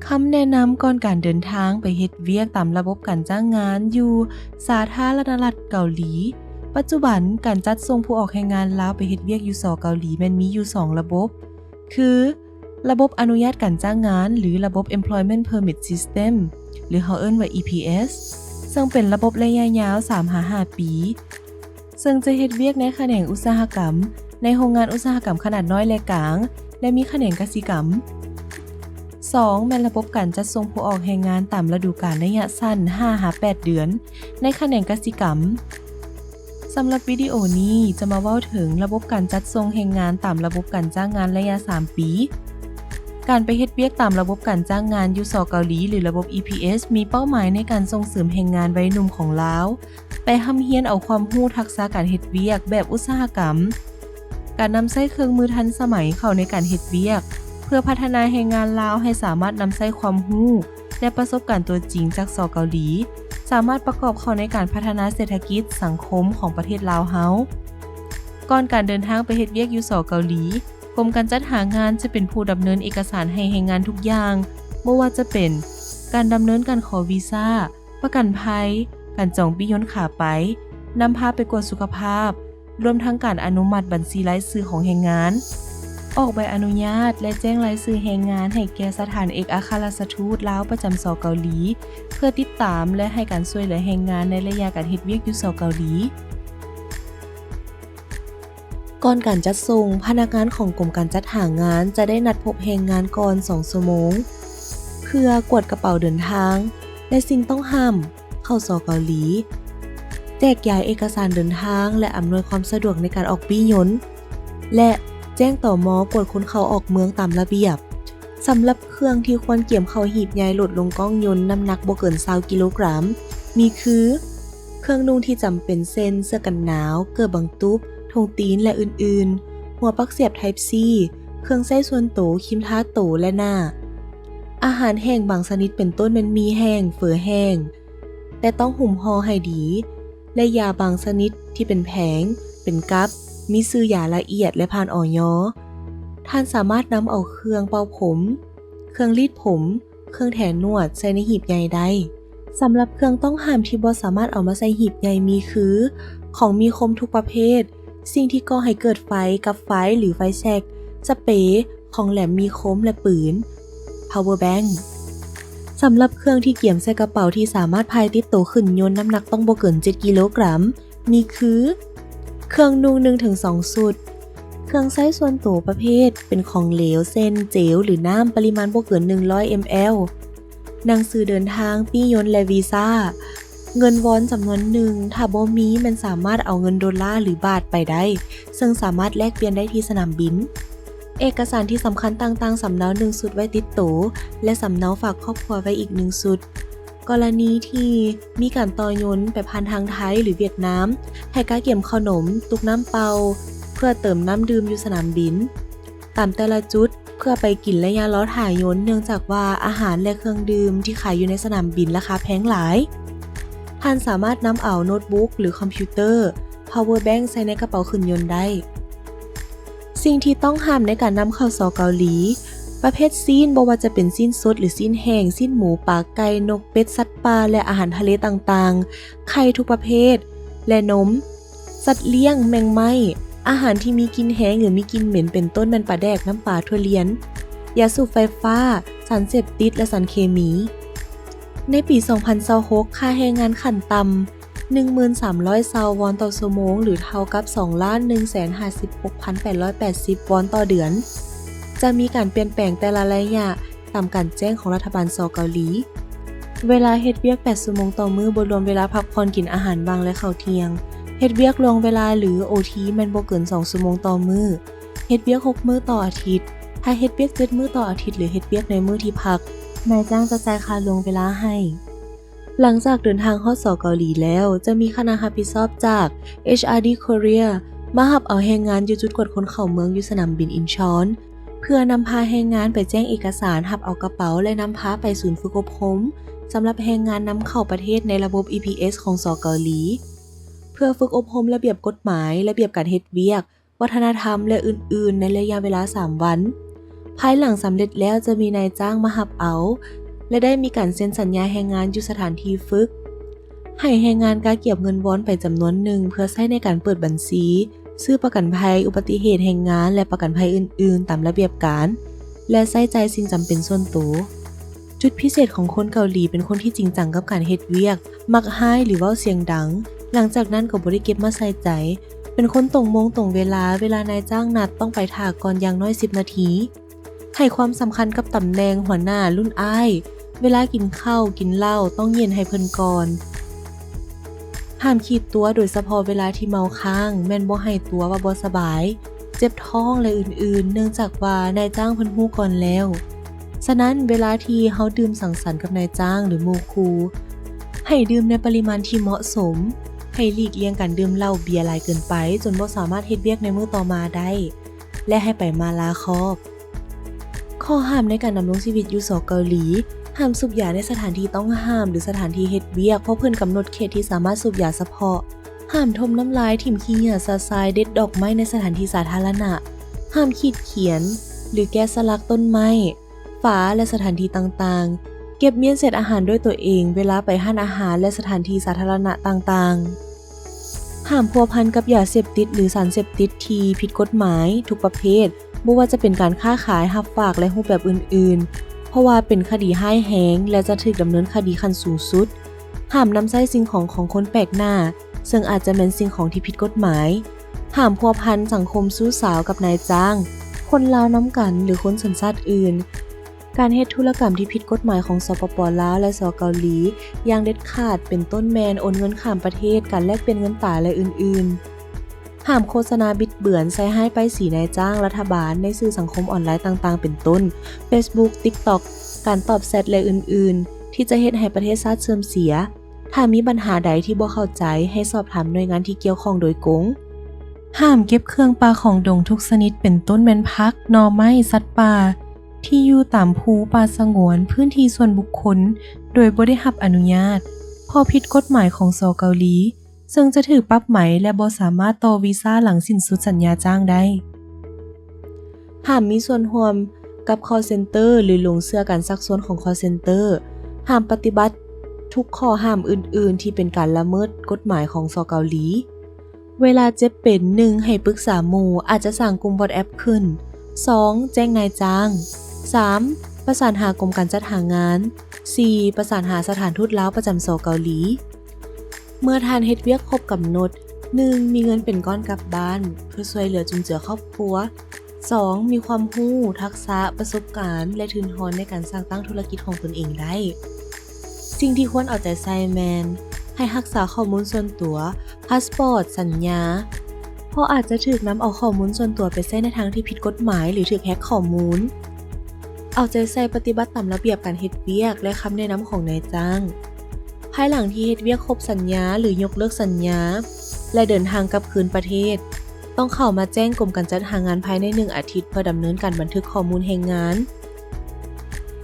ຄຳແນະນຳກ່ອນການເດີນທາງໄປເຮັດວຽກຕາມລະບົບການຈ້າງງານຢູ່ສາທາລະນະລັດເກົາຫຼີ. ປັດຈຸບັນ, ການຈັດສົ່ງຜູ້ອອກແຮງງານລາວໄປເຮັດວຽກຢູ່ ສ ເກົາຫຼີ ແມ່ນມີຢູ່ສອງລະບົບ ຄື ລະບົບອະນຸຍາດການຈ້າງງານ ຫຼື ລະບົບ Employment Permit System ຫຼື ເຮົາເອີ້ນວ່າ EPS ເຊິ່ງເປັນລະບົບໄລຍະຍາວ ສາມຫາຫ້າປີ ເຊິ່ງຈະເຮັດວຽກໃນຂະແໜງອຸດສາຫະກຳ, ໃນໂຮງງານອຸດສາຫະກຳຂະໜາດນ້ອຍ ແລະ ກາງ ແລະ ມີຂະແໜງກະສິກຳ. ສອງ ແມ່ນລະບົບການຈັດສົ່ງຜູ້ອອກແຮງງານຕາມລະດູການໄລຍະສັ້ນ ຫ້າຫາແປດເດືອນ ໃນຂະແໜງກະສິກຳ. ສຳລັບວິດີໂອນີ້ຈະມາເວົ້າເຖິງລະບົບການຈັດສົ່ງແຮງງານຕາມລະບົບການຈ້າງງານໄລຍະສາມປີ. ການໄປເຮັດວຽກຕາມລະບົບການຈ້າງງານຢູ່ ສ ເກົາຫຼີ ຫຼື ລະບົບ EPS ມີເປົ້າໝາຍໃນການສົ່ງເສີມແຮງງານໄວໜຸ່ມຂອງລາວ ໄປຮ່ຳຮຽນເອົາຄວາມຮູ້ທັກສະການເຮັດວຽກແບບອຸດສາຫະກຳ, ການນຳໃຊ້ເຄື່ອງມືທັນສະໄໝເຂົ້າໃນການເຮັດວຽກ ເພື່ອພັດທະນາແຮງງານລາວໃຫ້ສາມາດນຳໃຊ້ຄວາມຮູ້ ແລະ ປະສົບການຕົວຈິງຈາກ ສ ເກົາຫຼີ ສາມາດປະກອບເຂົ້າໃນການພັດທະນາເສດຖະກິດສັງຄົມຂອງປະເທດລາວເຮົາ. ກ່ອນການເດີນທາງໄປເຮັດວຽກຢູ່ ສ ເກົາຫຼີ, ກົມການຈັດຫາງານຈະເປັນຜູ້ດຳເນີນເອກະສານໃຫ້ແຮງງານທຸກຢ່າງ, ບໍ່ວ່າຈະເປັນ ການດຳເນີນການຂໍວີຊາ, ປະກັນໄພ, ການຈອງປີ້ຍົນຂາໄປ, ນຳພາໄປກວດສຸຂະພາບ, ລວມທັງການອະນຸມັດບັນຊີລາຍຊື່ຂອງແຮງງານ, ອອກໃບອະນຸຍາດ ແລະ ແຈ້ງລາຍຊື່ແຮງງານໃຫ້ແກ່ສະຖານເອກອັກຄະລັດຖະທູດລາວປະຈຳ ສ ເກົາຫຼີ ເພື່ອຕິດຕາມ ແລະ ໃຫ້ການຊ່ວຍເຫຼືອແຮງງານໃນໄລຍະການເຮັດວຽກຢູ່ ສ ເກົາຫຼີ. ກ່ອນການຈັດສົ່ງ, ພະນັກງານຂອງກົມການຈັດຫາງານຈະໄດ້ນັດພົບແຮງງານກ່ອນສອງຊົ່ວໂມງ ເພື່ອກວດກະເປົາເດີນທາງ ແລະ ສິ່ງຕ້ອງຫ້າມເຂົ້າ ສ ເກົາຫຼີ, ແຈກຢາຍເອກະສານເດີນທາງ ແລະ ອຳນວຍຄວາມສະດວກໃນການອອກປີ້ຍົນ ແລະ ແຈ້ງ ຕມ ກວດຄົນເຂົ້າອອກເມືອງຕາມລະບຽບ. ສຳລັບເຄື່ອງທີ່ຄວນກຽມເຂົ້າຮີບໃຫຍ່ໂຫຼດລົງກ້ອງຍົນນ້ຳໜັກບໍ່ເກີນຊາວກິໂລກຣາມ ມີຄື ເຄື່ອງນຸ່ງທີ່ຈຳເປັນເຊັ່ນ ເສື້ອກັນໜາວ, ເກີບບັງຕຸບ, ຖົງຕີນ ແລະ ອື່ນໆ, ຫົວປັກສຽບ Type C, ເຄື່ອງໃຊ້ສ່ວນໂຕ, ຄຣີມທາໂຕ ແລະ ໜ້າ. ອາຫານແຫ້ງບາງຊະນິດເປັນຕົ້ນແມ່ນໝີ່ແຫ້ງ, ເຝີແຫ້ງ, ແຕ່ຕ້ອງຫຸ້ມຫໍ່ໃຫ້ດີ ແລະ ຢາບາງຊະນິດທີ່ເປັນແຜງ, ເປັນກັບ, ມີຊື່ຢາລະອຽດ ແລະ ຜ່ານ ອຢ. ທ່ານສາມາດນຳເອົາເຄື່ອງເປົ່າຜົມ, ເຄື່ອງລີດຜົມ, ເຄື່ອງແຖນວດໃສ່ໃນຫີບໃຫຍ່ໄດ້. ສຳລັບເຄື່ອງຕ້ອງຫ້າມທີ່ບໍ່ສາມາດເອົາມາໃສ່ຫີບໃຫຍ່ມີຄື ຂອງມີຄົມທຸກປະເພດ, ສິ່ງທີ່ກໍ່ໃຫ້ເກີດໄຟ, ກັບໄຟ ຫຼື ໄຟແຊັກ, ສະເປ, ຂອງແຫຼມມີຄົມ ແລະ ປືນ, Power Bank. ສຳລັບເຄື່ອງທີ່ກຽມໃສ່ກະເປົາທີ່ສາມາດພາຍຕິດໂຕຂຶ້ນຍົນ ນ້ຳໜັກຕ້ອງບໍ່ເກີນເຈັດກິໂລກຣາມ ມີຄື ເຄື່ອງນຸ່ງໜຶ່ງເຖິງສອງຊຸດ, ເຄື່ອງໃຊ້ສ່ວນໂຕປະເພດເປັນຂອງເຫຼວ ເຊັ່ນ ເຈວ ຫຼື ນ້ຳ ປະລິມານບໍ່ເກີນໜຶ່ງຮ້ອຍ mL, ໜັງສືເດີນທາງ, ປີ້ຍົນ ແລະ ວີຊາ, ເງິນວອນຈຳນວນໜຶ່ງ, ຖ້າບໍ່ມີແມ່ນສາມາດເອົາເງິນໂດລາ ຫຼື ບາດໄປໄດ້, ເຊິ່ງສາມາດແລກປ່ຽນໄດ້ທີ່ສະໜາມບິນ. ເອກະສານທີ່ສຳຄັນຕ່າງໆ, ສຳເນົາໜຶ່ງຊຸດໄວ້ຕິດໂຕ ແລະ ສຳເນົາຝາກຄອບຄົວໄວ້ອີກໜຶ່ງຊຸດ. ກໍລະນີທີ່ມີການຕໍ່ຍົນໄປຜ່ານທາງໄທ ຫຼື ຫວຽດນາມ, ໃຫ້ກະກຽມເຂົ້າໜົມ, ຕຸກນ້ຳເປົ່າ ເພື່ອເຕີມນ້ຳດື່ມຢູ່ສະໜາມບິນ ຕາມແຕ່ລະຈຸດ ເພື່ອໄປກິນໄລຍະລໍຖ້າຍົນ, ເນື່ອງຈາກວ່າອາຫານ ແລະ ເຄື່ອງດື່ມທີ່ຂາຍຢູ່ໃນສະໜາມບິນລາຄາແພງຫຼາຍ. ທ່ານສາມາດນຳເອົາໂນດບຸກ ຫຼື ຄອມພິວເຕີ, Power Bank ໃສ່ໃນກະເປົາຂຶ້ນຍົນໄດ້. ສິ່ງທີ່ຕ້ອງຫ້າມໃນການນຳເຂົ້າ ສ ເກົາຫຼີ, ປະເພດຊີ້ນ, ບໍ່ວ່າຈະເປັນຊີ້ນສົດ ຫຼື ຊີ້ນແຫ້ງ, ຊີ້ນໝູ, ປາ, ໄກ່, ນົກ, ເປັດ, ສັດປ່າ ແລະ ອາຫານທະເລຕ່າງໆ, ໄຂ່ທຸກປະເພດ ແລະ ນົມ, ສັດລ້ຽງ, ແມງໄມ້, ອາຫານທີ່ມີກິ່ນແຮງ ຫຼື ມີກິ່ນເໝັນ ເປັນຕົ້ນແມ່ນປາແດກ, ນ້ຳປາ, ຖົ່ວລຽນ, ຢາສູບໄຟຟ້າ, ສານເສບຕິດ ແລະ ສານເຄມີ. ໃນປີສອງພັນຊາວຫົກ ຄ່າແຮງງານຂັ້ນຕ່ຳ ໜຶ່ງໝື່ນສາມຮ້ອຍຊາວວອນຕໍ່ຊົ່ວໂມງ ຫຼື ເທົ່າກັບ ສອງລ້ານໜຶ່ງແສນຫ້າສິບຫົກພັນແປດຮ້ອຍແປດສິບວອນຕໍ່ເດືອນ. ຈະມີການປ່ຽນແປງແຕ່ລະໄລຍະຕາມການແຈ້ງຂອງລັດຖະບານ ສ ເກົາຫຼີ. ເວລາເຮັດວຽກ ແປດຊົ່ວໂມງຕໍ່ມື້ ບໍ່ລວມເວລາພັກຜ່ອນ, ກິນອາຫານວ່າງ ແລະ ເຂົ້າທ່ຽງ. ເຮັດວຽກລ່ວງເວລາ ຫຼື ໂອທີ ແມ່ນບໍ່ເກີນສອງຊົ່ວໂມງຕໍ່ມື້. ເຮັດວຽກຫົກມື້ຕໍ່ອາທິດ. ຖ້າເຮັດວຽກເຈັດມື້ຕໍ່ອາທິດ ຫຼື ເຮັດວຽກໃນມື້ທີ່ພັກ, ນາຍຈ້າງຈະຈ່າຍຄ່າລ່ວງເວລາໃຫ້. ຫຼັງຈາກເດີນທາງຮອດ ສ ເກົາຫຼີແລ້ວ, ຈະມີຄະນະຮັບຜິດຊອບຈາກ ເອຊອາ Korea ມາຮັບເອົາແຮງງານຢູ່ຈຸດກວດຄົນເຂົ້າເມືອງຢູ່ສະໜາມບິນອິນຊອນ ເພື່ອນຳພາແຮງງານໄປແຈ້ງເອກະສານ, ຮັບເອົາກະເປົາ ແລະ ນຳພາໄປສູນຝຶກອົບຮົມສຳລັບແຮງງານນຳເຂົ້າປະເທດໃນລະບົບ EPS ຂອງ ສ ເກົາຫຼີ ເພື່ອຝຶກອົບຮົມລະບຽບກົດໝາຍ, ລະບຽບການເຮັດວຽກ, ວັດທະນະທຳ ແລະ ອື່ນໆ ໃນໄລຍະເວລາສາມວັນ. ພາຍຫຼັງສຳເລັດແລ້ວຈະມີນາຍຈ້າງມາຮັບເອົາ ແລະ ໄດ້ມີການເຊັນສັນຍາແຮງງານຢູ່ສະຖານທີ່ຝຶກ. ໃຫ້ແຮງງານກະກຽມເງິນວອນໄປຈຳນວນໜຶ່ງເພື່ອໃຊ້ໃນການເປີດບັນຊີ, ຊື້ປະກັນໄພອຸບັດຕິເຫດແຮງງານ ແລະ ປະກັນໄພອື່ນໆຕາມລະບຽບການ ແລະ ໃຊ້ຈ່າຍສິ່ງຈຳເປັນສ່ວນໂຕ. ຈຸດພິເສດຂອງຄົນເກົາຫຼີເປັນຄົນທີ່ຈິງຈັງກັບການເຮັດວຽກ, ມັກຮ້າຍ ຫຼື ເວົ້າສຽງດັງ, ຫຼັງຈາກນັ້ນກໍບໍ່ໄດ້ເກັບມາໃສ່ໃຈ, ເປັນຄົນຕົງໂມງຕົງເວລາ, ເວລານາຍຈ້າງນັດຕ້ອງໄປຖ້າກ່ອນຢ່າງໜ້ອຍສິບນາທີ. ໃຫ້ຄວາມສຳຄັນກັບຕຳແໜ່ງຫົວໜ້າລຸ້ນອ້າຍ, ເວລາກິນເຂົ້າ, ກິນເຫຼົ້າ, ຕ້ອງເຢັນໃຫ້ເພິ່ນກ່ອນ. ຫ້າມຂີ້ຕົວະ ໂດຍສະເພາະເວລາທີ່ເມົາຄ້າງ, ແມ່ນບໍ່ໃຫ້ຕົວະວ່າບໍ່ສະບາຍ, ເຈັບທ້ອງ ແລະ ອື່ນໆ, ເນື່ອງຈາກວ່ານາຍຈ້າງເພິ່ນຮູ້ກ່ອນແລ້ວ. ສະນັ້ນ, ເວລາທີ່ເຮົາດື່ມສັງສັນກັບນາຍຈ້າງ ຫຼື ໝູ່ຄູ່, ໃຫ້ດື່ມໃນປະລິມານທີ່ເໝາະສົມ, ໃຫ້ຫຼີກລ່ຽງການດື່ມເຫຼົ້າເບຍຫຼາຍເກີນໄປ ຈົນບໍ່ສາມາດເຮັດວຽກໃນມື້ຕໍ່ມາໄດ້ ແລະ ໃຫ້ໄປມາລາຄອບ. ຂໍ້ຫ້າມໃນການດຳລົງຊີວິດຢູ່ ສ ເກົາຫຼີ. ຫ້າມສູບຢາໃນສະຖານທີ່ຕ້ອງຫ້າມ ຫຼື ສະຖານທີ່ເຮັດວຽກ, ເພາະເພິ່ນກຳນົດເຂດທີ່ສາມາດສູບຢາສະເພາະ. ຫ້າມຖົມນ້ຳລາຍ, ຖິ້ມຂີ້ເຫຍື້ອຊະຊາຍ, ເດັດດອກໄມ້ໃນສະຖານທີ່ສາທາລະນະ. ຫ້າມຂີດຂຽນ ຫຼື ແກະສະຫຼັກຕົ້ນໄມ້, ຝາ ແລະ ສະຖານທີ່ຕ່າງໆ. ເກັບມ້ຽນເສດອາຫານດ້ວຍຕົວເອງເວລາໄປຮ້ານອາຫານ ແລະ ສະຖານທີ່ສາທາລະນະຕ່າງໆ. ຫ້າມພົວພັນກັບຢາເສບຕິດ ຫຼື ສານເສບຕິດທີ່ຜິດກົດໝາຍທຸກປະເພດ, ບໍ່ວ່າຈະເປັນການຄ້າຂາຍ, ຮັບຝາກ ແລະ ຮູບແບບອື່ນໆ, ເພາະວ່າເປັນຄະດີຮ້າຍແຮງ ແລະ ຈະຖືກດຳເນີນຄະດີຂັ້ນສູງສຸດ. ຫ້າມນຳໃຊ້ສິ່ງຂອງຂອງຄົນແປກໜ້າ, ເຊິ່ງອາດຈະແມ່ນສິ່ງຂອງທີ່ຜິດກົດໝາຍ. ຫ້າມພົວພັນສັງຄົມຊູ້ສາວກັບນາຍຈ້າງ, ຄົນລາວນຳກັນ ຫຼື ຄົນສັນຊາດອື່ນ. ການເຮັດທຸລະກຳທີ່ຜິດກົດໝາຍຂອງ ສປປ ລາວ ແລະ ສ ເກົາຫຼີ ຢ່າງເດັດຂາດ, ເປັນຕົ້ນແມ່ນໂອນເງິນຂ້າມປະເທດ, ການແລກປ່ຽນເງິນຕາ ແລະ ອື່ນໆ. ຫ້າມໂຄສະນາບິດເບືອນ, ໃສ່ຮ້າຍປ້າຍສີນາຍຈ້າງ, ລັດຖະບານ ໃນສື່ສັງຄົມອອນລາຍຕ່າງໆ ເປັນຕົ້ນ ເຟສບຸກ, ຕິກຕັອກ, ການຕອບແຊັດ ແລະ ອື່ນໆ ທີ່ຈະເຮັດໃຫ້ປະເທດຊາດເສື່ອມເສຍ. ຖ້າມີບັນຫາໃດທີ່ບໍ່ເຂົ້າໃຈ, ໃຫ້ສອບຖາມໜ່ວຍງານທີ່ກ່ຽວຂ້ອງໂດຍກົງ. ຫ້າມເກັບເຄື່ອງປ່າຂອງດົງທຸກຊະນິດ, ເປັນຕົ້ນແມ່ນຜັກ, ໜໍ່ໄມ້, ສັດປ່າ ທີ່ຢູ່ຕາມພູປ່າສະຫງວນ, ພື້ນທີ່ສ່ວນບຸກຄົນ ໂດຍບໍ່ໄດ້ຮັບອະນຸຍາດ, ເພາະຜິດກົດໝາຍຂອງ ສ ເກົາຫຼີ, ເຊິ່ງຈະຖືກປັບໃໝ ແລະ ບໍ່ສາມາດຕໍ່ວີຊາຫຼັງສິ້ນສຸດສັນຍາຈ້າງໄດ້. ຫ້າມມີສ່ວນຮ່ວມກັບ call center ຫຼື ຫຼົງເຊື່ອການຊັກຊວນຂອງ call center. ຫ້າມປະຕິບັດທຸກຂໍ້ຫ້າມອື່ນໆ ທີ່ເປັນການລະເມີດກົດໝາຍຂອງ ສ ເກົາຫຼີ. ເວລາເຈັບເປັນ, ໜຶ່ງ ໃຫ້ປຶກສາໝູ່, ອາດຈະສ້າງກຸ່ມ WhatsApp ຂຶ້ນ. ສອງ ແຈ້ງນາຍຈ້າງ. ສາມ ປະສານຫາກົມການຈັດຫາງານ. ສີ່ ປະສານຫາສະຖານທູດລາວປະຈຳ ສ ເກົາຫຼີ. ເມື່ອທ່ານເຮັດວຽກຄົບກຳນົດ, ໜຶ່ງ ມີເງິນເປັນກ້ອນກັບບ້ານ ເພື່ອຊ່ວຍເຫຼືອຈຸນເຈືອຄອບຄົວ. ສອງ ມີຄວາມຮູ້, ທັກສະ, ປະສົບການ ແລະ ທຶນຮອນໃນການສ້າງຕັ້ງທຸລະກິດຂອງຕົນເອງໄດ້. ສິ່ງທີ່ຄວນເອົາໃຈໃສ່ແມ່ນ ໃຫ້ຮັກສາຂໍ້ມູນສ່ວນຕົວ, ພາສປອດ, ສັນຍາ, ເພາະອາດຈະຖືກນຳເອົາຂໍ້ມູນສ່ວນຕົວໄປໃຊ້ໃນທາງທີ່ຜິດກົດໝາຍ ຫຼື ຖືກແຮັກຂໍ້ມູນ. ເອົາໃຈໃສ່ປະຕິບັດຕາມລະບຽບການເຮັດວຽກ ແລະ ຄຳແນະນຳຂອງນາຍຈ້າງ. ພາຍຫຼັງທີ່ເຮັດວຽກຄົບສັນຍາ ຫຼື ຍົກເລີກສັນຍາ ແລະ ເດີນທາງກັບຄືນປະເທດ, ຕ້ອງເຂົ້າມາແຈ້ງກົມການຈັດຫາງານພາຍໃນໜຶ່ງອາທິດ ເພື່ອດຳເນີນການບັນທຶກຂໍ້ມູນແຮງງານ.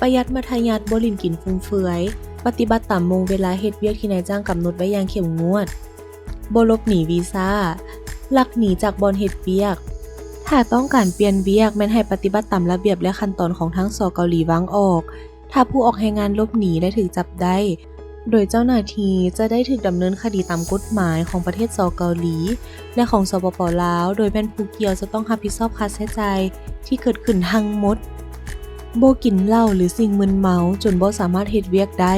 ປະຢັດມັດທະຍັດ, ບໍ່ຫຼິ້ນກິນຟຸມເຟືອຍ, ປະຕິບັດຕາມໂມງເວລາເຮັດວຽກທີ່ນາຍຈ້າງກຳນົດໄວ້ຢ່າງເຂັ້ມງວດ. ບໍ່ຫຼົບໜີວີຊາ, ລັກໜີຈາກບ່ອນເຮັດວຽກ. ຖ້າຕ້ອງການປ່ຽນວຽກ, ແມ່ນໃຫ້ປະຕິບັດຕາມລະບຽບ ແລະ ຂັ້ນຕອນຂອງທາງ ສ ເກົາຫຼີວາງອອກ. ຖ້າຜູ້ອອກແຮງງານຫຼົບໜີ ແລະ ຖືກຈັບໄດ້, ໂດຍເຈົ້າໜ້າທີ່ຈະໄດ້ຖືກດຳເນີນຄະດີຕາມກົດໝາຍຂອງປະເທດ ສ ເກົາຫຼີ ແລະ ຂອງ ສປປ ລາວ, ໂດຍແມ່ນຜູ້ກ່ຽວຈະຕ້ອງຮັບຜິດຊອບຄ່າໃຊ້ຈ່າຍທີ່ເກີດຂຶ້ນທັງໝົດ. ບໍ່ກິນເຫຼົ້າ ຫຼື ສິ່ງມຶນເມົາຈົນບໍ່ສາມາດເຮັດວຽກໄດ້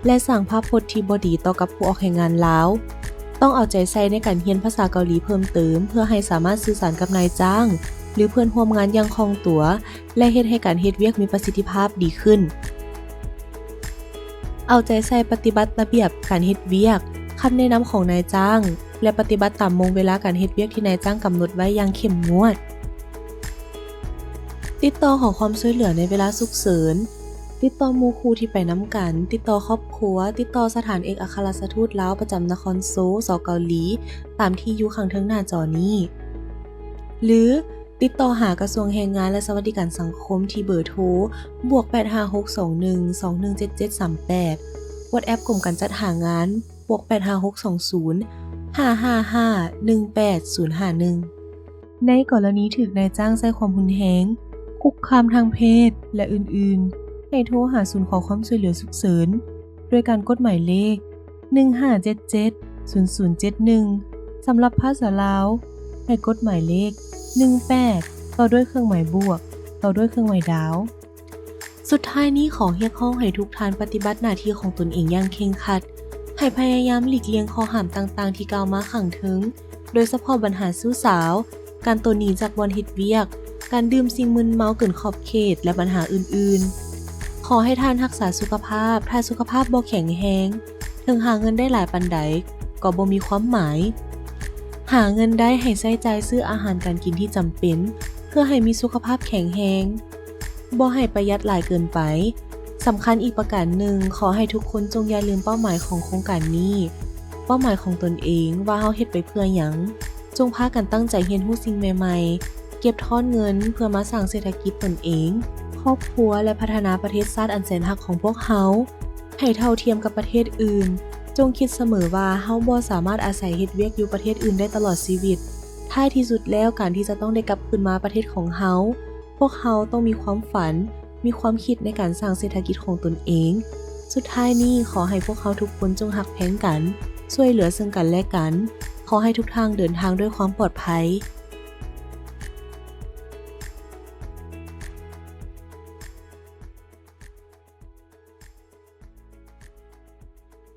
ແລະ ສ້າງພາບພົດທີ່ບໍ່ດີຕໍ່ກັບຜູ້ອອກແຮງງານລາວ. ຕ້ອງເອົາໃຈໃສ່ໃນການຮຽນພາສາເກົາຫຼີເພີ່ມເຕີມ ເພື່ອໃຫ້ສາມາດສື່ສານກັບນາຍຈ້າງ ຫຼື ເພື່ອນຮ່ວມງານຢ່າງຄ່ອງຕົວ ແລະ ເຮັດໃຫ້ການເຮັດວຽກມີປະສິດທິພາບດີຂຶ້ນ. ເອົາໃຈໃສ່ປະຕິບັດລະບຽບການເຮັດວຽກ, ຄຳແນະນຳຂອງນາຍຈ້າງ ແລະ ປະຕິບັດຕາມໂມງເວລາການເຮັດວຽກທີ່ນາຍຈ້າງກຳນົດໄວ້ຢ່າງເຂັ້ມງວດ. ຕິດຕໍ່ຂໍຄວາມຊ່ວຍເຫຼືອໃນເວລາສຸກເສີນ, ຕິດຕໍ່ໝູ່ຄູ່ທີ່ໄປນຳກັນ, ຕິດຕໍ່ຄອບຄົວ, ຕິດຕໍ່ສະຖານເອກອັກຄະລັດຖະທູດລາວປະຈຳນະຄອນໂຊລ, ສ ເກົາຫຼີ ຕາມທີ່ຢູ່ຂ້າງເທິງໜ້າຈໍນີ້ ຫຼື ຕິດຕໍ່ຫາກະຊວງແຮງງານ ແລະ ສະຫວັດດີການສັງຄົມທີ່ເບີໂທ ບວກ ແປດຫ້າຫົກສອງໜຶ່ງສອງໜຶ່ງເຈັດເຈັດສາມແປດ, WhatsApp ກົມການຈັດຫາງານ ບວກ ແປດຫ້າຫົກສອງສູນຫ້າຫ້າຫ້າໜຶ່ງແປດສູນຫ້າໜຶ່ງ. ໃນກໍລະນີຖືກນາຍຈ້າງໃຊ້ຄວາມຮຸນແຮງ, ຄຸກຄາມທາງເພດ ແລະ ອື່ນໆ, ໃຫ້ໂທຫາສູນຂໍຄວາມຊ່ວຍເຫຼືອສຸກເສີນ ດ້ວຍການກົດໝາຍເລກ ໜຶ່ງຫ້າເຈັດເຈັດ ສູນສູນເຈັດໜຶ່ງ, ສຳລັບພາສາລາວ ໃຫ້ກົດໝາຍເລກ ໜຶ່ງແປດ ຕໍ່ດ້ວຍເຄື່ອງໝາຍບວກ ຕໍ່ດ້ວຍເຄື່ອງໝາຍດາວ. ສຸດທ້າຍນີ້ ຂໍຮຽກຮ້ອງໃຫ້ທຸກທ່ານປະຕິບັດໜ້າທີ່ຂອງຕົນເອງຢ່າງເຄັ່ງຄັດ, ໃຫ້ພະຍາຍາມຫຼີກລ່ຽງຂໍ້ຫ້າມຕ່າງໆທີ່ກ່າວມາຂ້າງເທິງ, ໂດຍສະເພາະບັນຫາຊູ້ສາວ, ການໂຕໜີຈາກບ່ອນເຮັດວຽກ, ການດື່ມສິ່ງມຶນເມົາເກີນຂອບເຂດ ແລະ ບັນຫາອື່ນໆ. ຂໍໃຫ້ທ່ານຮັກສາສຸຂະພາບ, ຖ້າສຸຂະພາບບໍ່ແຂງແຮງ, ເຖິງຫາເງິນໄດ້ຫຼາຍປານໃດ ກໍບໍ່ມີຄວາມໝາຍ. ຫາເງິນໄດ້ໃຫ້ໃຊ້ຈ່າຍຊື້ອາຫານການກິນທີ່ຈຳເປັນ ເພື່ອໃຫ້ມີສຸຂະພາບແຂງແຮງ. ບໍ່ໃຫ້ປະຢັດຫຼາຍເກີນໄປ. ສຳຄັນອີກປະການໜຶ່ງ, ຂໍໃຫ້ທຸກຄົນຈົ່ງຢ່າລືມເປົ້າໝາຍຂອງໂຄງການນີ້, ເປົ້າໝາຍຂອງຕົນເອງວ່າເຮົາເຮັດໄປເພື່ອຫຍັງ. ຈົ່ງພາກັນຕັ້ງໃຈຮຽນຮູ້ສິ່ງໃໝ່ໆ, ເກັບທອນເງິນເພື່ອມາສ້າງເສດຖະກິດຕົນເອງ, ຄອບຄົວ ແລະ ພັດທະນາປະເທດຊາດອັນແສນຮັກຂອງພວກເຮົາ ໃຫ້ເທົ່າທຽມກັບປະເທດອື່ນ. ຈົ່ງຄິດສະເໝີວ່າເຮົາບໍ່ສາມາດອາໄສເຮັດວຽກຢູ່ປະເທດອື່ນໄດ້ຕະຫຼອດຊີວິດ. ທ້າຍທີ່ສຸດແລ້ວ, ການທີ່ຈະຕ້ອງໄດ້ກັບຄືນມາປະເທດຂອງເຮົາ, ພວກເຮົາຕ້ອງມີຄວາມຝັນ, ມີຄວາມຄິດໃນການສ້າງເສດຖະກິດຂອງຕົນເອງ. ສຸດທ້າຍນີ້, ຂໍໃຫ້ພວກເຮົາທຸກຄົນຈົ່ງຮັກແພງກັນ, ຊ່ວຍເຫຼືອເຊິ່ງກັນແລະກັນ. ຂໍໃຫ້ທຸກທ່ານເດີນທາງດ້ວຍຄວາມປອດໄພ.